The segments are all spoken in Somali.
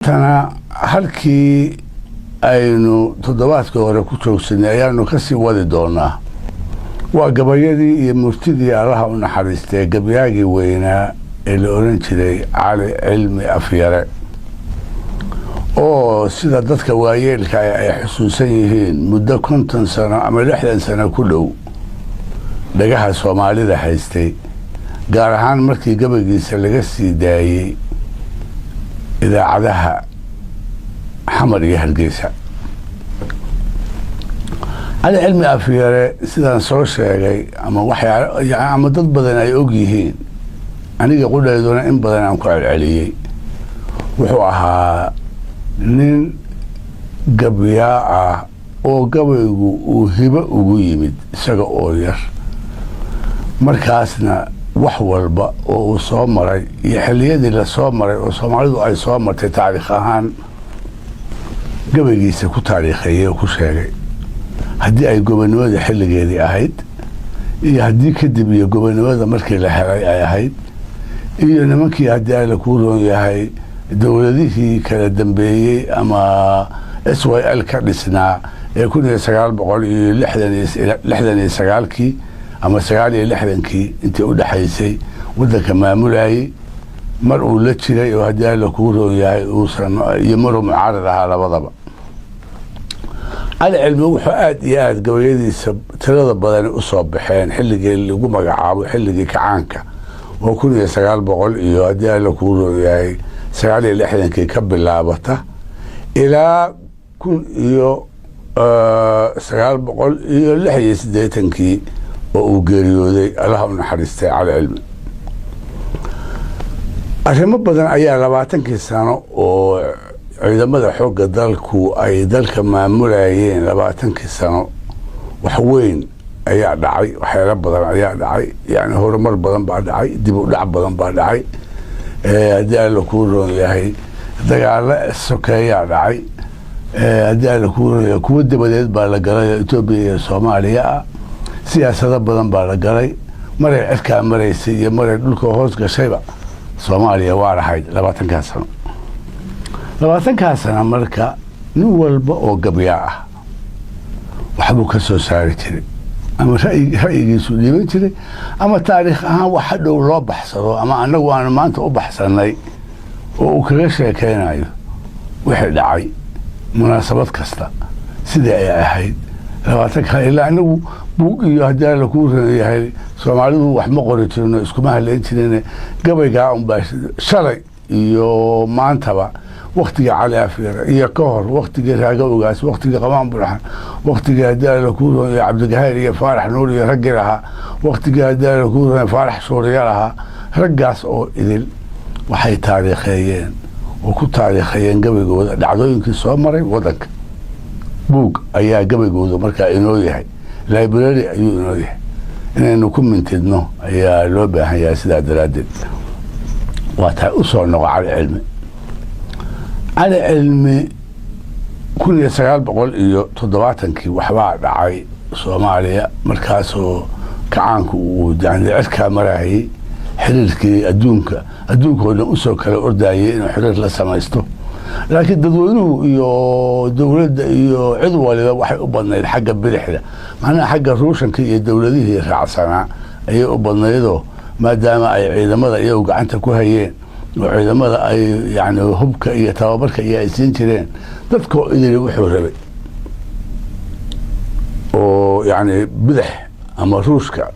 Maantana halkii aynu toddobaadka hore ku joogsanay ayaanu kasii wadi doonaa. Waa gabayadii iyo murtidii Allaha u naxariistay gabyaagii weynaa ee la oran jiray Cali Cilmi Afyare, oo sida dadka waayeelka ay xusuusan yihiin muddo 50 sano ama 60 sano ku dhow dhagaha Soomaalida haystay, gaar ahaan markii gabaygiisa laga sii daayey idaacadaha Xamar iyo Hargeysa. Cali Cilmi Afyare, sidaan soo sheegay ama waxyaa ama dad badan ay og yihiin, aniga qudhayduna in badan aan ku celceliyey, wuxuu ahaa nin gabyaa ah oo gabaygu uu hibo ugu yimid isaga oo yar. Markaasna wax walba oo uu soo maray iyo xilliyadii la soo maray oo Soomaalidu ay soo martay taariikh ahaan gabaygiisa ku taariikheeyey oo ku sheegay, haddii ay gobonimada xilligeedii ahayd iyo haddii kadib iyo gobonimada markii la helay ay ahayd iyo nimankii, haddii alla kuu roon yahay, dowladihii kala dambeeyey ama SYL ka dhisnaa ee 1969kii ama 69kii intii u dhexaysay waddanka maamulayey, mar uu la jiray oo haddii alla kuu roon yahay uusan iyo maruu mucaarad ahaa labadaba. Cali Cilmi wuxuu aada iyo aada gabayadiisa tirada badani usoo baxeen xilligii lagu magacaabo xilligii kacaanka, oo 1900 iyo haddii alla kuu roon yahay 69kii ka bilaabata ilaa 1986kii oo uu geeriyooday, Allaha u naxariistay Cali Cilmi. Arrimo badan ayaa 20kii sano oo ciidamada xoogga dalku ay dalka maamulayeen, 20kii sano wax weyn ayaa dhacay, waxyaalo badan ayaa dhacay. Yani horumar badan baa dhacay, dib u dhac badan baa dhacay, haddii Alla kuu roon yahay dagaalo sokeeyaa dhacay, haddii Alla kuu roon yahay kuwo dabadeed baa la galay Etoobiya iyo Soomaaliya ah, siyaasado badan baa la galay. Maray cirkaa maraysay iyo maray dhulka hoos gashayba Soomaaliya waa lahayd 20kaa sano. 20kaa sano marka nin walba oo gabyaa ah waxbuu ka soo saari jiray, ama ra'yigiisu dhiiban jiray, ama taariikh ahaan wax hadhow loo baxsado ama annagu aanu maanta u baxsanay oo uu kaga sheekeynayo wixii dhacay munaasabad kasta sidii ay ahayd 20ka. Ilaa anagu buug iyo haddii Alla kuu yahay Soomaalidu wax ma qori jirino, iskuma haleyn jirin. Gabaygaa unbaa shalay iyo maantaba, waktigii Cali Afyare iyo ka hor, waktigii Raaga Ogaas, waktigii Qamaan Burxan, waktigii haddii Alla kuu roon Cabdigahayr iyo Faarax Nuur iyo raggii lahaa, waktigii haddii Alla kuu roon Faarax Shuuriya lahaa, raggaas oo idil waxay taariikheeyeen oo ku taariikheeyeen gabaygooda dhacdooyinkii soo maray waddanka. Buug ayaa gabaygooda markaa inoo yahay, library ayuu inoo yahay, inaynu ku mintidno ayaa loo baahan yahay. Sidaa daraaddeed waa tahay usoo noqo Cali Cilmi. Cali Cilmi 1970kii waxbaa dhacay Soomaaliya, markaasoo kacaanku uu yani cirkaa marayay, xiriirkii adduunka, adduunkao dhan usoo kala ordayay inuu xiriir la samaysto. Laakiin dadweynuhu iyo dowladda iyo cid waliba waxay u badnayd xagga bidixda, macnaha xagga Ruushanka iyo dowladihii raacsanaa ayay u badnaydoo, maadaama ay ciidamada iyagu gacanta ku hayeen oo ciidamada ay yani hubka iyo tababarka iyo ay siin jireen, dadkoo idili wuxuu rabay oo yani bidix ama Ruushka,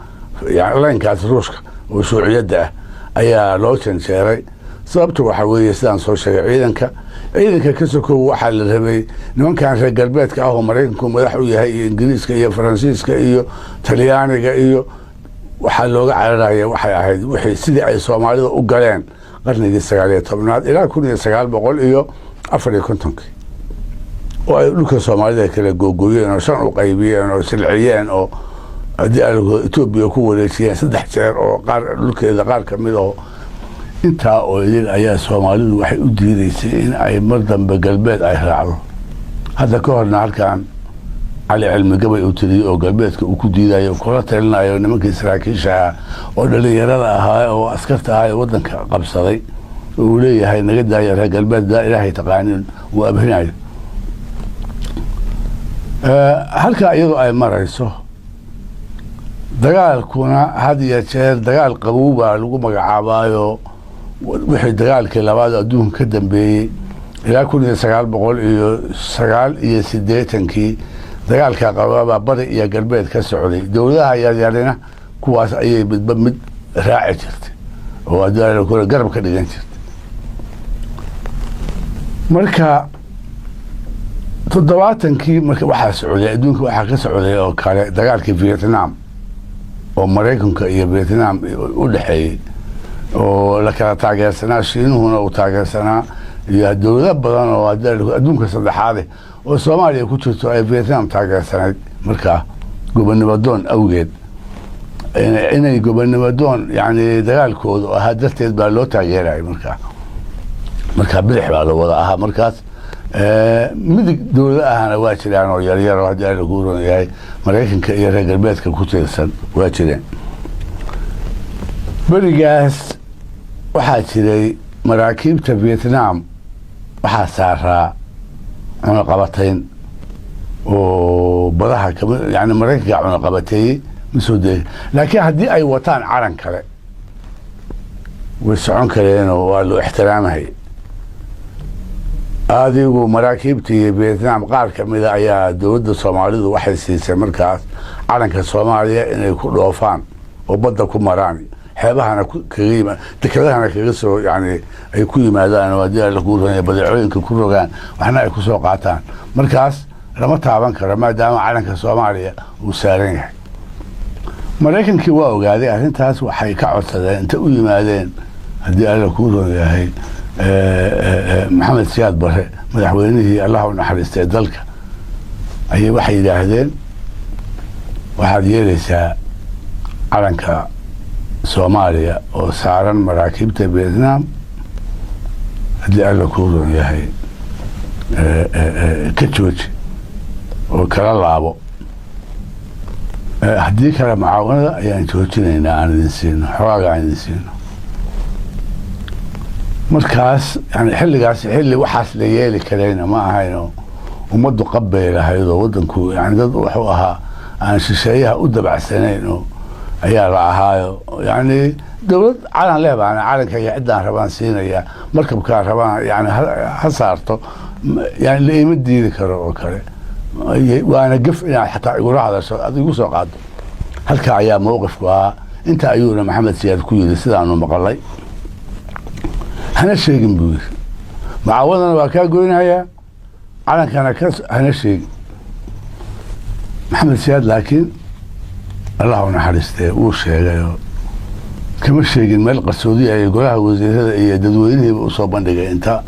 yani laynkaas Ruushka oo shuuciyadda ah ayaa loo janjeeray. Sababta waxaa weeye, sidaan soo sheegay, ciidanka ka sokow waxaa la rabay nimankan reer galbeedka ah oo Maraykanku madax u yahay iyo Ingiriiska iyo Faransiiska iyo Talyaaniga iyo waxaa looga cararaya waxay ahayd wixii sidii ay Soomaalida u galeen qarnigii 19aad ilaa 1954kii, oo ay dhulka Soomaalida kala googooyeen oo shan u qaybiyeen oo silciyeen, oo haddii Etoobiya ku wareejiyeen saddex jeer oo qaar dhulkeeda qaar ka mid oo intaa oo idil ayaa Soomaalidu waxay u diideysay in ay mar dambe galbeed ay raacdo. Hadda ka horna halkan Cali Cilmi gabay uu tiriyey oo galbeedka uu ku diidayo, kula talinayo nimankii saraakiisha ah oo dhalinyarada ahaa oo askarta ahaa ee waddanka qabsaday. Oo uu leeyahay naga daaya reer galbeed, daa ilaahay taqaanin, uu abhinayo. Halkaa iyadoo ay marayso, dagaalkuna had iyo jeer dagaal qabow baa lagu magacaabaayo. Wixii dagaalkii labaad adduunka ka dambeeyey ilaa 1989-kii dagaalka qaboobaa bari iyo galbeed ka socday. Dowladaha yaryarina kuwaas ayay midba mid raaci jirtay oo adduun garab ka dhigan jirtay. Marka 70-kii marka waxaa socday adduunka, waxaa ka socday oo kale dagaalkii Vietnam oo Maraykanka iyo Vietnam u dhexeeyey oo la kala taageersanaa. Shiinuhuna uu taageersanaa iyo dowlado badan oo adduunka saddexaade oo Soomaaliya ku jirto ay Vietnam taageersanayd. Markaa gobonimo doon awgeed, inay gobonimo doon yani dagaalkoodu ahaa darteed baa loo taageerayay. Markaa bidix baa la wada ahaa markaas, midig dowlado ahna waa jiraan oo yaryar oo haddii alla kuu ron yahay Maraykanka iyo reer galbeedka ku tiirsan waa jireen. Berigaas waxaa jiray maraakiibta Vietnam waxaa saaraa cunaqabatayn oo badaha kami, yani Maraykanka cunaqabateeyey, ma soo degi. Laakiin haddii ay wataan calan kale way socon kareenoo waa loo ixtiraamhay. Adigu maraakiibtii Vietnam qaar ka mida ayaa dowladda Soomaalidu waxay siisay markaas calanka Soomaaliya inay ku dhoofaan oo badda ku maraan, xeebahana kaga yima, dekedahana kaga soo, yani ay ku yimaadaan oo haddii alla kuu ronya badeecooyinka ku rogaan, waxna ay ku soo qaataan. Markaas lama taaban karo maadaama calanka Soomaaliya uu saaran yahay. Maraykankii waa ogaaday arrintaas. Waxay ka codsadeen inta u yimaadeen haddii alla kuu ron yahay Maxamed Siyaad Bare, madaxweynihii Allah u naxariistay dalka, ayay waxay yidhaahdeen: waxaad yeelaysaa calanka Soomaaliya oo saaran maraakiibta Vietnam haddii alla kuu ron yahay ka jooji oo kala laabo, haddii kale mucaawanada ayaan joojinaynaa aan idin siino, xogaaga aan idin siino. Markaas yani xilligaas xilli waxaas la yeeli karayna ma ahayno. Ummaddu qabbay lahayd oo waddanku yani dad wuxuu ahaa aan shisheeyaha u dabacsanayn oo ayaa la ahaayo. Yani dowlad calan leh baana calankayga ciddaan rabaan siinaya, markabkaan rabaan yani ha saarto, yani la ima diidi karo oo kale, waana gef inaad xataa igula hadasho, aad igu soo qaado. Halka ayaa mowqifku ahaa. Inta ayuuna Maxamed Siyaad ku yidhi, sidaanu maqalay, hana sheegin buu yidhi, mucaawadana waa kaa goynayaa, calankana ka hana sheegin. Maxamed Siyaad laakiin Allah u naxariistee wuu sheegayoo kama sheegin meel qarsoodi ay golaha wasiirada iyo dadweynihiiba usoo bandhigay. Inta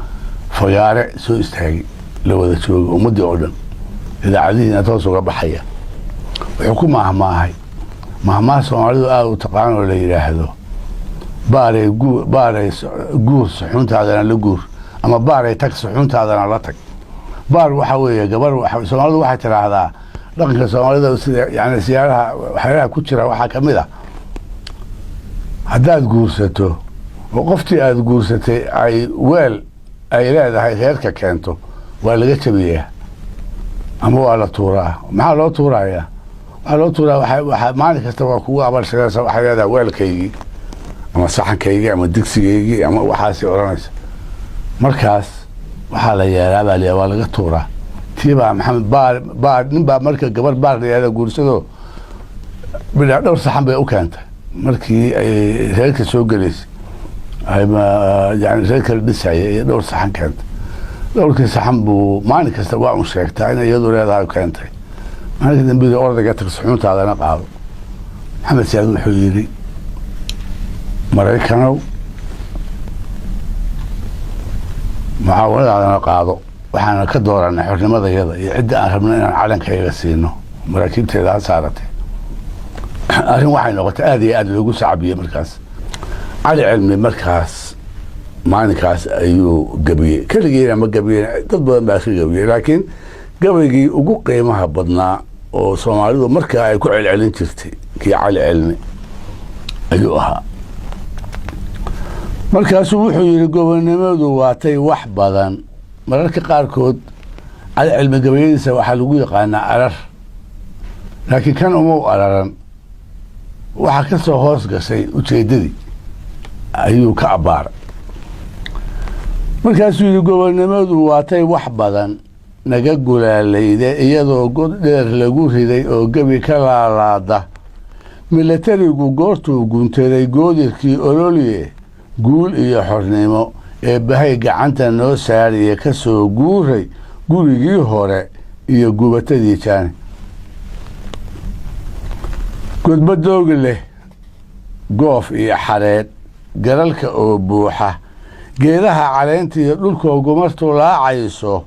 fagaare soo istaagay, la wada jooga ummaddii oo dhan, idaacadihiina toos uga baxaya, wuxuu ku maahmaahay mahmaha Soomaalidu aada u taqaan oo la yidhaahdo baaray guu baaray guur suxuuntaadana la guur, ama baaray tag suxuuntaadana la tag. Baar waxa weeye gabar. Soomaalidu waxay tidhaahdaa, dhaqanka Soomaalida sida yani siyaaraha waxyaalaha ku jira waxaa ka mid ah, haddaad guursato oo qoftii aada guursatay ay weel ay leedahay reerka keento, waa laga jabiyaa ama waa la tuuraa. Maxaa loo tuurayaa? Waxaa loo tuuraa waxaa maalin kasta waa kugu abalshadaysa, waxay leedahay weelkaygii ama saxankaygii ama digsigaygii ama waxaasay odhanaysa. Markaas waxaa la yeelaa baa la waa laga tuuraa. Tiibaa Maxamed Baar Baar nin baa marka gabar baar la yihahda guursado, bidhaa dhowr saxan bay u keentay markii ay reerka soo gelaysay, yani reerka la dhisaya iyo dhowr saxan keentay. Dhowrkii saxan buu maalin kasta waa un sheegtaa in iyadu leedahay keentay. Maalinka dambe ordayga tag, suxuuntaadana qaado. Maxamed Siyaad wuxuu yidhi: Maraykanow, mucaawanadaadana qaado, waxaana ka dooranay xornimadayada iyo cidda aan rabno inaan calankayaga siino, maraakiibteeda ha saaratay. Arrin waxay noqotay aada iyo aada loogu sacbiyey. Markaas Cali Cilmi markaas maalinkaas ayuu gabiyey. Keligiina ma gabiyen, dad badan baa ka gabiyey, laakiin gabaygii ugu qiimaha badnaa oo Soomaalidu markaa ay ku celcelin jirtay kii Cali Cilmi ayuu ahaa. Markaasuu wuxuu yidhi gobonnimadu waatay wax badan. Mararka qaarkood Cali Cilmi gabayadiisa waxaa lagu yaqaanaa arar, laakiin kan umau araran, waxaa ka soo hoos gashay ujeeddadii ayuu ka abbaaray. Markaasuu yidhi gobonnimadu waatay wax badan naga gulaalayda, iyadoo god dheer lagu riday oo gebi ka laalaada, milatarigu goortuu guntaday goodirkii ololye, guul iyo xornimo ee bahay gacanta noo saariye, ka soo guuray gurigii hore iyo gubatadii jaani. Godba doogi leh, goof iyo xareed, garalka oo buuxa, geedaha caleenta iyo dhulkoo gumartu laacayso,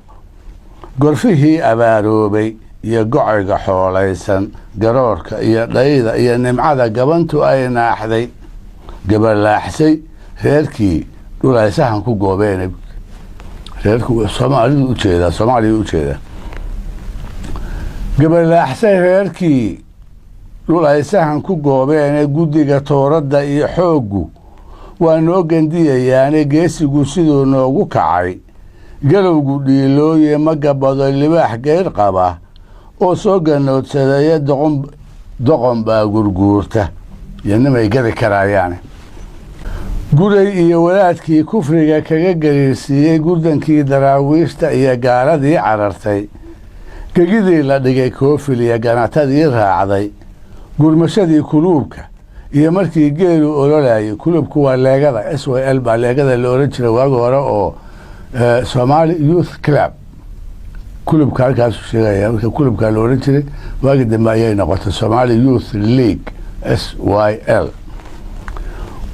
gorfihii abaaroobay iyo gocayga xoolaysan, garoorka iyo dhayda iyo nimcada gabantu ay naaxday, gabalaaxsay reerkii dhulaysahan ku goobeena. Reerku Soomaalidu ujeedaa, Soomaaliya ujeedaa. Gabalaaxsay reerkii dhulaysahan ku goobeene, guddiga tooradda iyo xooggu waa noo gandiyayaane, geesigu siduu noogu kacay galowgu dhiilooye, ma gabado libaax geyr qaba oo soo ganoodsadaya, doqon baa gurguurta iyo nimay gadi karaayaane. Guray iyo walaadkii kufriga kaga gariirsiiyey gurdankii daraawiishta iyo gaaladii carartay, gegidii la dhigay koofil iyo ganatadii raacday, gurmashadii kuluubka iyo markii geelu ololayay. Kuluubku waa leegada, SYL baa leegada la oran jiray waagi hore oo Somali Youth Club. Kulubka halkaasuu sheegaya. Marka kulubkaa la oran jiray, waagi dambe ayay noqotay Somali Youth League, SYL.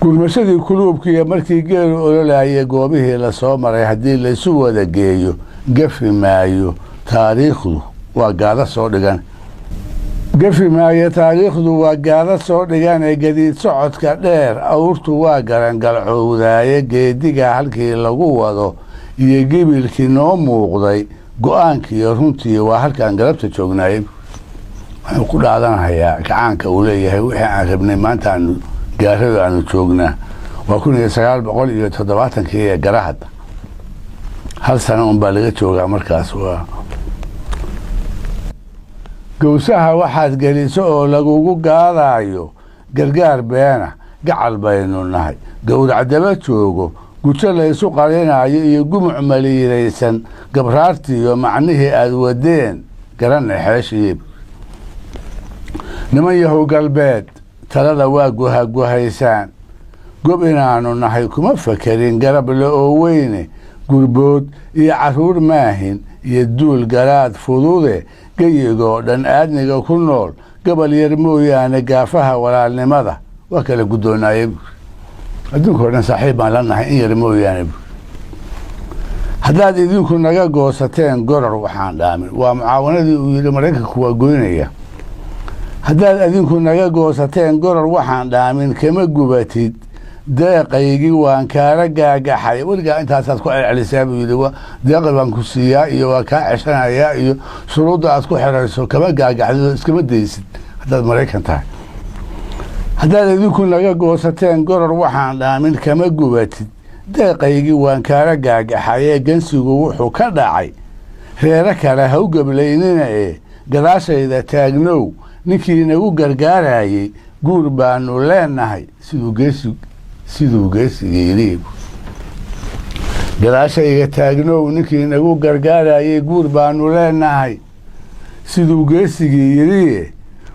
Gurmashadii kuluubkiiyo markii geelu ololayay, goobihii lasoo maray haddii laysu wada geeyo, gafi maayo taariikhdu waa gaada soo dhigan, gafi maayo taariikhdu waa gaada soo dhigan. Gadiid socodka dheer awrtu waa garangalcowdaaye, geediga halkii lagu wado iyo gibilkii noo muuqday, go-aankiiyo runtii waa halkaan galabta joognaayey. Wuxuu ku dhaadanhayaa kacaanka uu leeyahay wixii aan rabnay maanta aanu gaarada aanu joognaa. Waa 1970-kii ee garahadda, hal sano unbaa laga joogaa. Markaas waa gowsaha waxaad geliso oo lagugu gaadaayo gargaar beena, gacal baynu nahay gowrac daba joogo, gujo laysu qarinaayo iyo gumuc maliiraysan, gabraartiiyo macnihii aad wadeen garanay xeeshiib. Niman yahow galbeed talada waa guhaguhaysaan, gob inaanu nahay kuma fakerin, garab la oo weyne, gurbood iyo carruur maahin iyo duul garaad fudude, geyigoo dhan aadmiga ku nool gobol yar mooyaane, gaafaha walaalnimada waa kala guddoonaayey. Adduunka o dhan saaxiib baan la nahay, in yar mooyaane. Haddaad idinku naga goosateen goror waxaan dhaamin, waa mucaawanadii uu yidhi Maraykanku waa goynaya. Haddaad adinku naga goosateen goror waxaan dhaamin, kama gubatid deeqaygii waan kaala gaagaxay. Weligaa intaasaad ku celcelisaa buu yidhi, deeqi baan ku siiyaa iyo waa kaa ceshanayaa iyo shuruudda aad ku xirayso, kama gaagaxdid oo iskama daysid haddaad Maraykan tahay. Haddaad idinku naga goosateen goror waxaan dhaamin, kama gubatid deeqaygii waan kaala gaagaxayee, gansigu wuxuu ka dhacay reero kale ha u geblaynina ee gadaashayda taagnow ninkii nagu gargaarayey, guur baanu leenahay siduu geesiga yidhi. Gadaashayga taagnow ninkii nagu gargaarayey, guur baanu leenahay siduu geesigii yidhiye,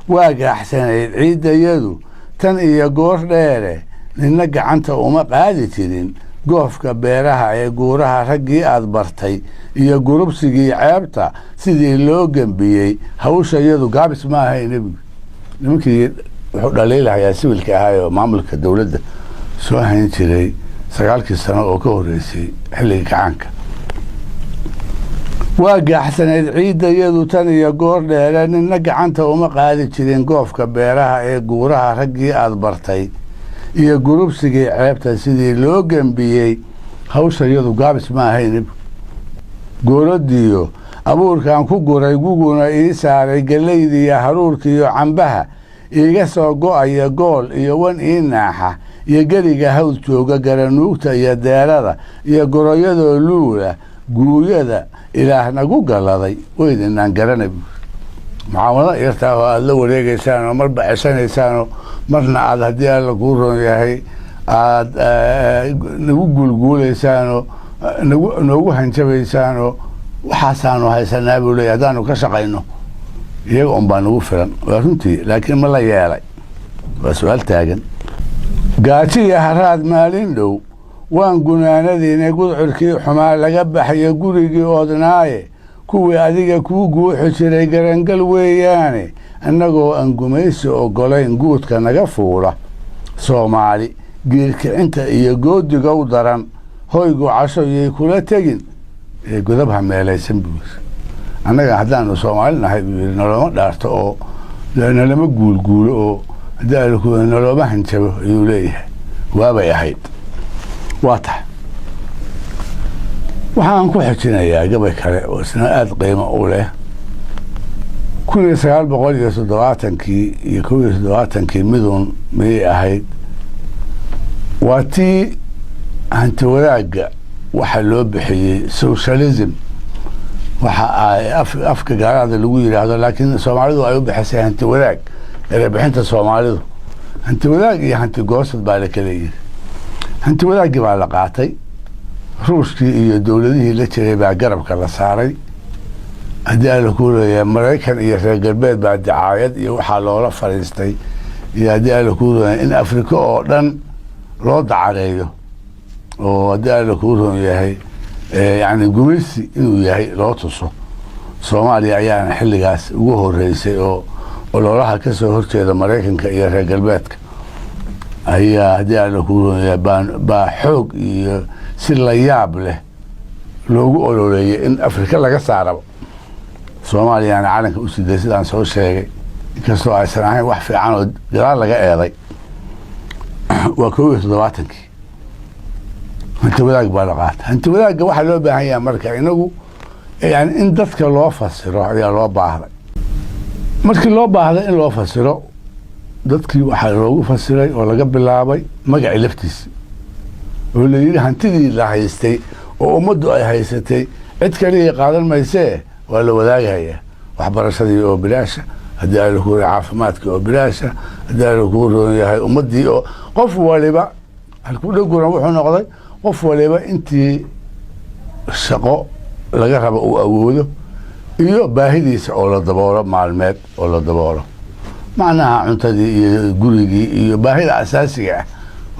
waa gaaxsanayd ciiddayadu tan iyo goor dheere, ninna gacanta uma qaadi jirin goofka beeraha ee guuraha raggii aad bartay iyo gurubsigii ceebta sidii loo gembiyey, hawsha iyadu gaabis ma ahay. Nebigu nimankii wuxuu dhaliilahayaa sibilka ahaa oo maamulka dowladda soo hayn jiray 9-kii sano oo ka horreysay xilliga kacaanka. Waa gaaxsanayd ciidda iyadu tan iyo goor dheere, ninna gacanta uma qaadi jirin goofka beeraha ee guuraha raggii aad bartay iyo gurubsigii ceebta sidii loo gembiyey, hawsha iyadu gaabis ma ahayn. Gooradiyo abuurkan ku guray, guguna ii saaray gellaydiiyo haruurkiiyo cambaha iiga soo go'aya, gool iyo wan ii naaxa Iyo geriga hawd jooga, garanuugta iyo deerada iyo goroyadoo luula, guuyada Ilaah nagu galladay weydinaan garanay buuri. Mucaamalada yartaa oo aada la wareegeysaan oo marba ceshanaysaanoo marna aada, haddii Alla kuu roon yahay, aada nagu guulguulaysaanoo nagu noogu hanjabaysaanoo, waxaasaanu haysanaa buu leeyahy. Haddaanu ka shaqayno, iyaga un baa nagu filan. Waa runtii, laakiin ma la yeelay? Waa su-aal taagan. Gaaji iyo haraad maalin dhow waan gunaanadiinay, gudcurkii xumaa laga baxayo, gurigii oodnaaye, kuwii adiga kuu guuxi jiray garangal weeyaane. Annagoo aan gumaysi ogolayn guudka naga fuula, Soomaali giirkicinta iyo goodigow daran, hoygu casho yay kula tegin ee godab ha meelaysan buu yiri. Annaga haddaanu Soomaali nahay, buu yidhi, nalooma dhaarto oo nalama guulguulo oo haddii nalooma hanjabo, ayuu leeyahay. Waabay ahayd. Waa tahay, waxaan ku xijinayaa gabay kale oo isna aada qiimo u leh. 1970-kii iyo 71-kii midun miyay ahayd, waa tii hanti wadaagga waxa loo bixiyey socialism, waxa ay afka gaalada lagu yidhaahdo, laakiin Soomaalidu ay u bixisay hanti wadaag. Erebixinta Soomaalidu hanti wadaag iyo hanti goosad baa la kala yiri. Hanti wadaaggii baa la qaatay. Ruushkii iyo dowladihii la jiray baa garabka la saaray. Haddii Alla ku leeyahay, Maraykan iyo reer galbeed baa dicaayad iyo waxaa loola fadhiistay, iyo haddii Alla kuu roon in Afrika oo dhan loo dacareeyo, oo haddii Alla kuu roon yahay, yani gumaysi inuu yahay loo tuso. Soomaaliya ayaana xilligaas ugu horeysay oo ololaha ka soo horjeeda Maraykanka iyo reer galbeedka ayaa, haddii Alla kuu roon yahay, baa xoog iyo si la yaab leh loogu ololeeyay in Afrika laga saaraba. Soomaaliyana calanka u siday, sidaan soo sheegay, inkastoo aysan ahayn wax fiican oo gadaal laga eeday. Waa 71-kii. Hanti wadaag baa la qaata. Hanti wadaagga waxaa loo baahan yaha marka inagu, yani, in dadka loo fasiro ayaa loo baahday. Markii loo baahday in loo fasiro dadkii, waxaa loogu fasiray oo laga bilaabay magacii laftiisi, oo la yidhi hantidii la haystay oo ummaddu ay haysatay cid kalihii qaadan maysee, waa la wadaagaya. Waxbarashadii oo bilaasha, haddii Alla kuu, caafimaadkii oo bilaasha, haddii Alla kuu roon yahay, ummaddii oo qof waliba halkudheguna wuxuu noqday qof waliba intii shaqo laga rabo uu awoodo iyo baahidiisa oo la daboolo, maalmeed oo la daboolo, macnaha cuntadii iyo gurigii iyo baahida asaasiga ah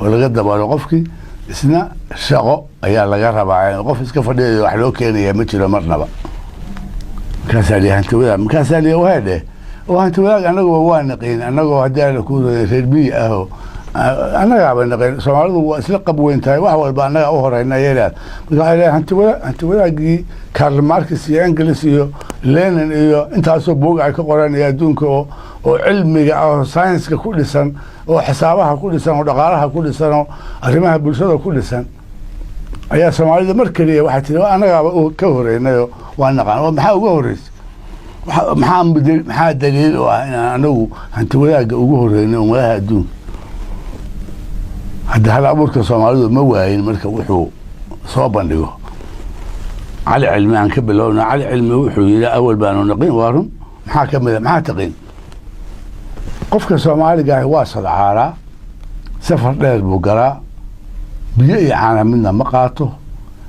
oo laga daboolo qofkii, isna shaqo ayaa laga rabaa. Qof iska fadhiyayo wax loo keenaya ma jiro marnaba. Markaasaa liya hanti wadaag, markaasaa liya waadhe oo hanti wadaag. Annaguba waa naqiin, annagoo haddii Alla kuu reer miyi ah oo annagaaba naqeen. Soomaalidu waa isla qab weyn tahay, wax walba annagaa u horeyna ayay leedahay. Marka waxay leedahay hanti wadaag, hanti wadaaggii Karl Marx iyo Engels iyo Lenin iyo intaasoo buug ay ka qoreen iyo adduunka oo cilmiga ah oo sayniska ku dhisan oo xisaabaha ku dhisan oo dhaqaalaha ku dhisan oo arrimaha bulshada ku dhisan ayaa Soomaalida mar keliya waxay tiri annagaaba ka horeynayoo waa naqaan. Oo maxaa uga horreysay? Maxaa daliil u ah inaan anagu hanti wadaagga ugu horeynay ummadaha adduunka? Hadda hal abuurka Soomaalidu ma waayin. Marka wuxuu soo bandhigo Cali Cilmi aan ka bilowna. Cali Cilmi wuxuu yidhi awal baanu naqin. Waa run. Maxaa ka mida? Maxaa taqiin? Qofka Soomaaliga ahi waa sadcaalaa, safar dheer buu galaa, biyo iyo caana midna ma qaato.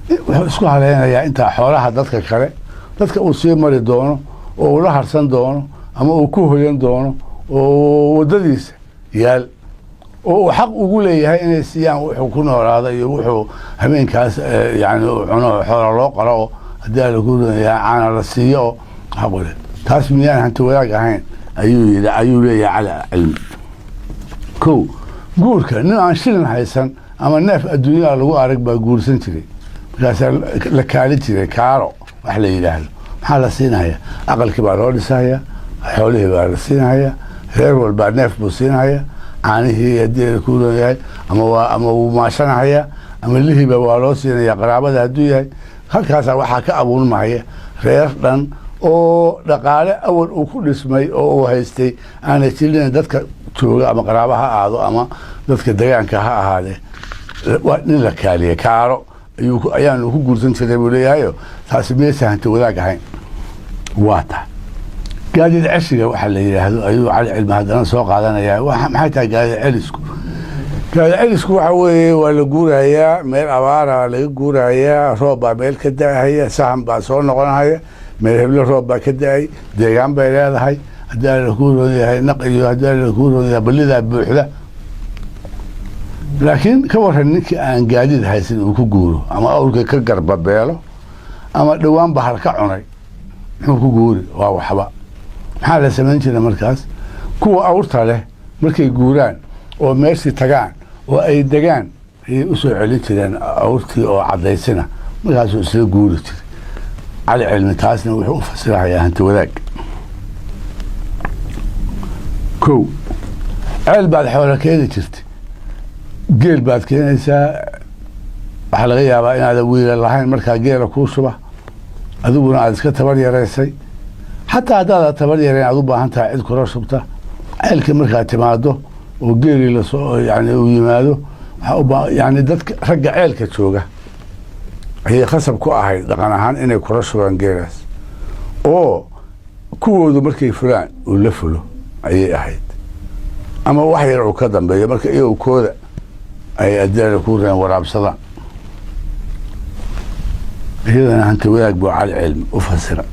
Wuxuu isku haleynayaa intaa xoolaha dadka kale, dadka uu sii mari doono oo uu la harsan doono ama uu ku hoyan doono oo waddadiisa yaal oo uu xaq ugu leeyahay inay siiyaan wuxuu ku noolaado iyo wuxuu habeenkaas yani cuno, xoola loo qalo oo haddii ala ku caana la siiyo oo xaq u leh. Taas miyaan hanti wadaag ahayn, ayuu yidhi, ayuu leeyahay Cali Cilmi. Kow, guurka nin aan shilin haysan ama neef adduunyaha lagu arag baa guursan jiray. Markaasaa la kaalin jiray, kaaro wax la yidhaahdo. Maxaa la siinaya? Aqalkii baa loo dhisaya, xoolihii baa la siinaya, reer walbaa neef buu siinaya, caanihii haddii ku leeyahay ama waa ama wuu maashanahaya ama lihiba waa loo siinaya qaraabada hadduu yahay. Halkaasaa waxaa ka abuurmahaya reer dhan. Oo dhaqaale awal uu ku dhismay oo uu haystay aana jirin, dadka jooga ama qaraaba ha ahaado ama dadka degaanka ha ahaadee, waa nin la kaaliyey, kaalo ayaanu ku guursan jiray buu leeyahayo. Taasi miyaysa hanti wadaag ahayn? Waa tahay. Gaadiid ceshiga waxaa la yidhaahdo ayuu Cali Cilmi haddana soo qaadanayaa. Maxay tahay gaadiid celisku? Gaadiid celisku waxa weeye, waa la guurayaa, meel abaara laga guurayaa, roob baa meel ka da-ahaya, sahan baa soo noqonahaya, meel heblo roob baa ka da-ay, deegaan bay leedahay, haddii alla kuu roon yahay naq iyo haddii alla kuu roon yahay ballidaa buuxda. Laakiin ka waran ninkii aan gaadiid haysan uu ku guuro, ama awrka ka garbabeelo ama dhowaan bahal ka cunay, muxuu ku guuri? Waa waxba. Maxaa la samayn jiray markaas? Kuwa awrta leh markay guuraan oo meeshii tagaan oo ay degaan ayay u soo celin jireen awrtii oo caddaysina, markaasuu isla guuri jiray. Cali Cilmi taasna wuxuu u fasirahayaa hanti wadaag. Kow, ceel baad xoola keeni jirtay, geel baad keenaysaa. Waxaa laga yaabaa inaadan wiila lahayn markaa geela kuu shuba, adiguna aad iska tabar yaraysay. Xataa haddaada tabar yarayn, aad u baahan tahay cid kula shubta. Ceelkii markaad timaado oo geelii lasoo yani uu yimaado, waxaa yani dadka ragga ceelka jooga ayay khasab ku ahayd dhaqan ahaan inay kula shubaan geelaas, oo kuwoodu markay fulaan uu la fulo ayay ahayd, ama wax yar uu ka dambeeyo marka iyagu kooda ay adeera ku reen waraabsadaan. Iyadana hanti wadaag buu Cali Cilmi u fasira.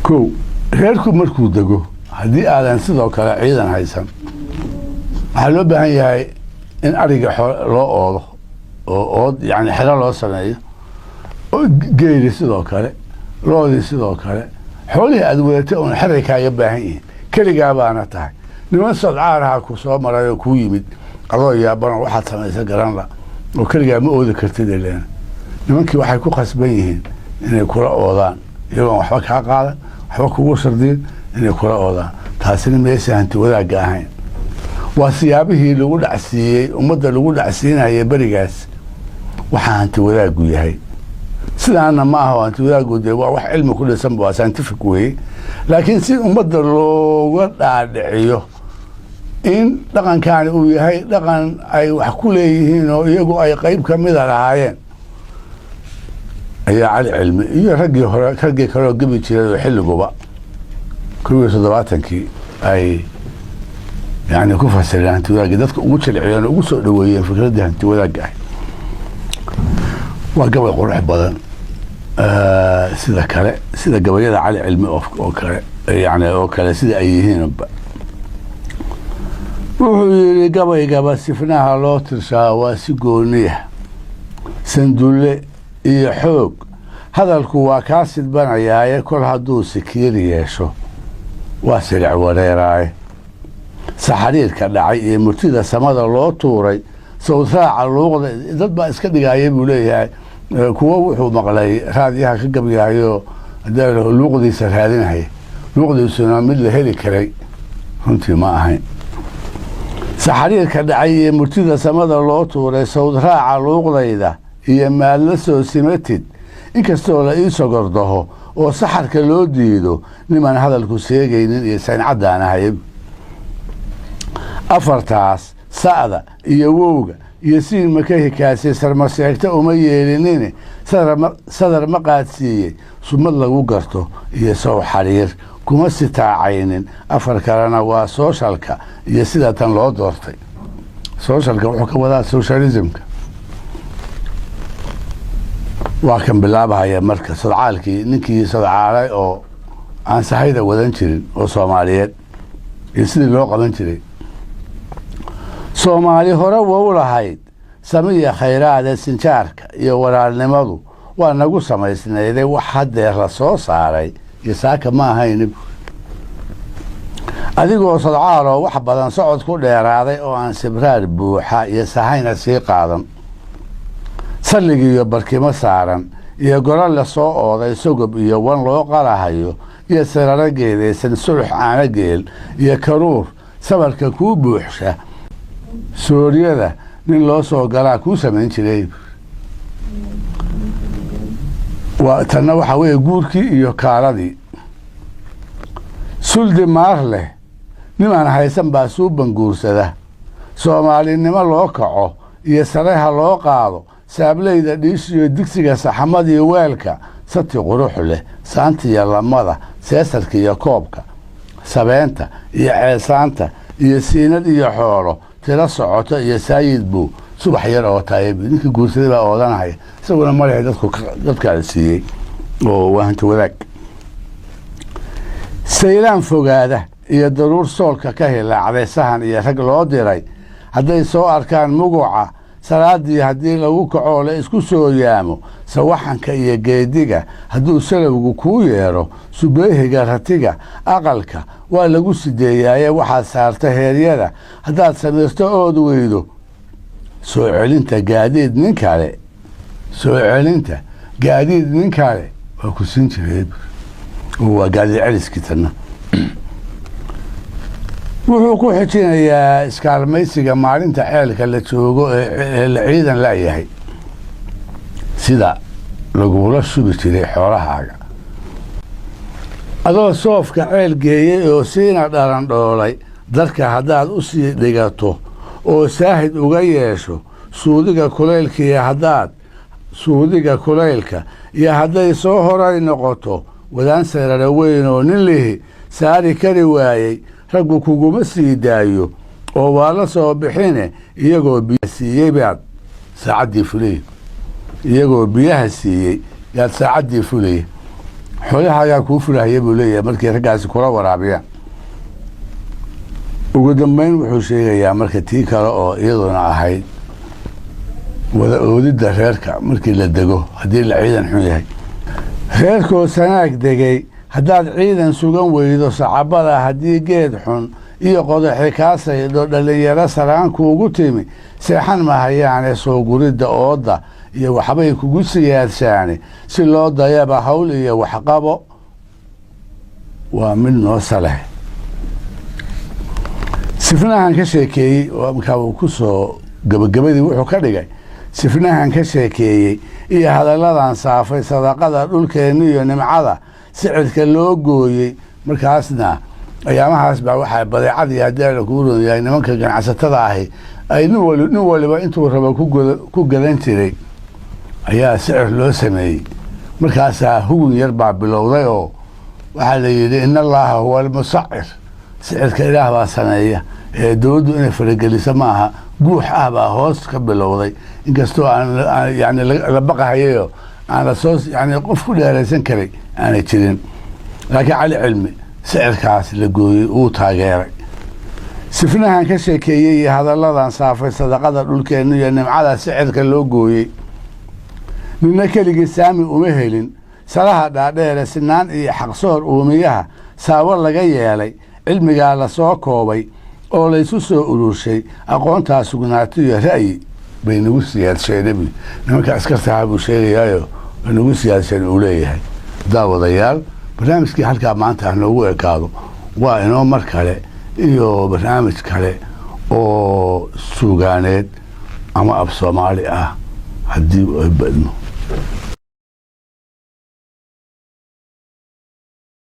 Kow, reerku markuu dego, haddii aadan sidoo kale ciidan haysan, waxaa loo baahan yahay in ariga loo oodo oo ood, yani xero loo sameeyo, oo geeli sidoo kale, loodii sidoo kale, xoolihii aad wadatay uun xeray kaaga baahan yihiin. Keligaa baana tahay. Niman sodcaaraha ku soo maray oo kuu yimid adoo yaabano waxaad samaysa garanla oo keligaa ma oodi kartid. Ileen nimankii waxay ku khasban yihiin inay kula oodaan, iyagoon waxba kaa qaadan, waxba kugu shardiyin, inay kula oodaan. Taasina meesha hanti wadaagga ahayn? Waa siyaabihii lagu dhacsiiyey ummadda, lagu dhacsiinaya berigaas waxaa hanti wadaaggu yahay. Sidaana ma aha. Hanti wadaaggu dee waa wax cilmi ku dhisan, waa scientific weeye, laakiin si ummadda looga dhaadhiciyo in dhaqankaani uu yahay dhaqan ay wax ku leeyihiin oo iyagu ay qeyb ka mida lahaayeen, ayaa Cali Cilmi iyo raggii hore, raggii kaleoo gebi jiray oo xilliguba 71-kii ay yani ku fasireen hanti wadaagga, dadka ugu jilciyeen oo ugu soo dhaweeyeen fikraddii hanti wadaagga ah. Waa gabay qurux badan, sida kale, sida gabayada Cali Cilmi oo kale, yani oo kale sida ay yihiinba. Wuxuu yidhi: gabaygaba sifnaha loo tirshaa waa si gooniya, sandulle iyo xoog hadalku waa kaa sidbanayaaye, kol hadduu sikiir yeesho waa silic wareeraaye. Saxariirka dhacay iyo murtida samada loo tuuray, sawdraaca luuqda dad baa iska dhigaya buu leeyahay. Kuwo wuxuu maqlay raadyaha ka gabyahayo luuqdiisa raadinaya, luuqdiisuna mid la heli karay runtii ma ahayn. Saxariirka dhacay iyo murtida samada loo tuuray, sawdraaca luuqdayda iyo maadla soo simatid, inkastoo la ii sogordaho oo saxarka loo diido, nimaan hadalku sheegaynin iyo sayncadaan ahay. Afartaas sa'da iyo wowga iyo siin maka hikaasay, sarmaseegta uma yeelinine, sadar ma qaadsiiyey, sumad lagu garto iyo sow xariir kuma sitaacaynin. Afar kalena waa sooshalka iyo sida tan loo doortay. Sooshalka wuxuu ka wadaa socialismka. Waa kan bilaabahaya marka sodcaalkii, ninkii sodcaalay oo aan sahayda wadan jirin oo Soomaaliyeed iyo sidii loo qaban jiray. Soomaali hore wau lahayd samiya khayraade, sinjaarka iyo walaalnimadu waa nagu samaysnayday, wax haddeer la soo saaray iyo saaka ma ahayni. Adigoo sodcaaloo wax badan socod ku dheeraaday oo aan sibraar buuxa iyo sahayna sii qaadan, sallig iyo barkimo saaran iyo golo la soo ooday, sogob iyo wan loo qalahayo iyo siraro geedaysan, sulux caano geel iyo karuur sabarka kuu buuxsha, sooryada nin loo soo galaa kuu samayn jiray. Waa tanna, waxaa weeye guurkii iyo kaaladii. Suldi maar leh nimaan haysan baa suuban guursada. Soomaalinimo loo kaco iyo sareha loo qaado, saableyda dhiishiyo digsiga, saxamadii weelka, sati qurux leh, saanta iyo lamada, seesarka iyo koobka, sabeenta iyo ceesaanta iyo siinad iyo xoolo tiro socoto iyo saayid buu subax yar oo taayb. Ninkii guursaday baa oodanahaya, isaguna malehe, dadku dadkaa siiyey oo waa hanti wadaag. Saylaan fogaada iyo daruur soolka ka hilaacday, sahan iyo rag loo diray hadday soo arkaan muguca, salaadii haddii lagu kacoo la isku soo yaamo, sawaxanka iyo geediga hadduu salowgu kuu yeedho, subeehiga ratiga aqalka waa lagu sideeyaaye, waxaad saarta heeryada haddaad samirto ood weydo, soo celinta gaadiid nin kale, soo celinta gaadiid nin kale waa ku siin jiray. Waa gaadiid celiskii. Tanna wuxuu ku xijinayaa iskaalmaysiga maalinta ceelka la joogo ee la ciidan layahay, sida lagula shubi jiray xoolahaaga. Adoo soofka ceel geeyey oo siina dhalan dhoolay, darka haddaad u sii dhigato oo saahid uga yeesho suudiga kulaylkiiyo haddaad suudiga kulaylka iyo hadday soo horay noqoto wadaan sarara weyn oo nin lihi saari kari waayey, raggu kuguma sii daayo oo waa la soo bixine. Iyagoo biyaha siiyey baad saacaddii fulay, iyagoo biyaha siiyey yaad saacaddii fulay. Xoolahaagaa kuu fulahaya buu leeyahay markii raggaasi kula waraabiyaan. Ugu dambeyn wuxuu sheegayaa marka tii kale oo iyaduna ahayd wada oodidda reerka markii la dego haddii la ciidan xun yahay. Reerkoo Sanaag degay haddaad ciidan sugan weydo, sacabada haddii geed xun iyo qodaxi kaa saydho, dhallinyaro saraan kuugu timi seexan mahayaane, soo guridda oodda iyo waxbay kugu siyaadsaane, si loo dayaba hawl iyo waxqabo waa mid noo saleh. Sifnahan ka sheekeeyey, markaa uu ku soo gabagabadii wuxuu ka dhigay, sifnahan ka sheekeeyey iyo hadalladan saafay, sadaqada dhulkeenna iyo nimcada sicirka loo gooyey. Markaasna ayaamahaas baa waxaa badeecadii, haddii ala kuu ron yahay, nimanka ganacsatada ahi ay nin waliba intuu rabo ku gadan jiray ayaa sicir loo sameeyey. Markaasaa hugun yar baa bilowday oo waxaa la yidhi: "In Allaaha huwa almusacir", sicirka Ilaah baa sameeya ee dowladdu inay farageliso maaha. Guux ah baa hoos ka bilowday, inkastoo aan yani la baqahayayo aan lasoo yani qof ku dheeraysan karay aanay jirin, laakiin Cali Cilmi sicirkaas la gooyey uu taageeray. Sifnahan ka sheekeeyey iyo hadalladan saafay, sadaqada dhulkeenna iyo nimcada sicirka loo gooyey, nina keligii saami uma helin. Salaha dhaadheere sinaan iyo xaqsoor uumiyaha saawo laga yeelay, cilmigaa lasoo koobay oo laysu soo ururshay, aqoontaa sugnaatiyo ra'yi bay nagu siyaadsheen. Nimanka askartaha buu sheegayaayo, nagu siyaadsheen uu leeyahay. Daawadayaal, barnaamijkii halkaa maanta ah noogu ekaado. Waa inoo mar kale iyo barnaamij kale oo suugaaneed ama af Soomaali ah haddii ay badno.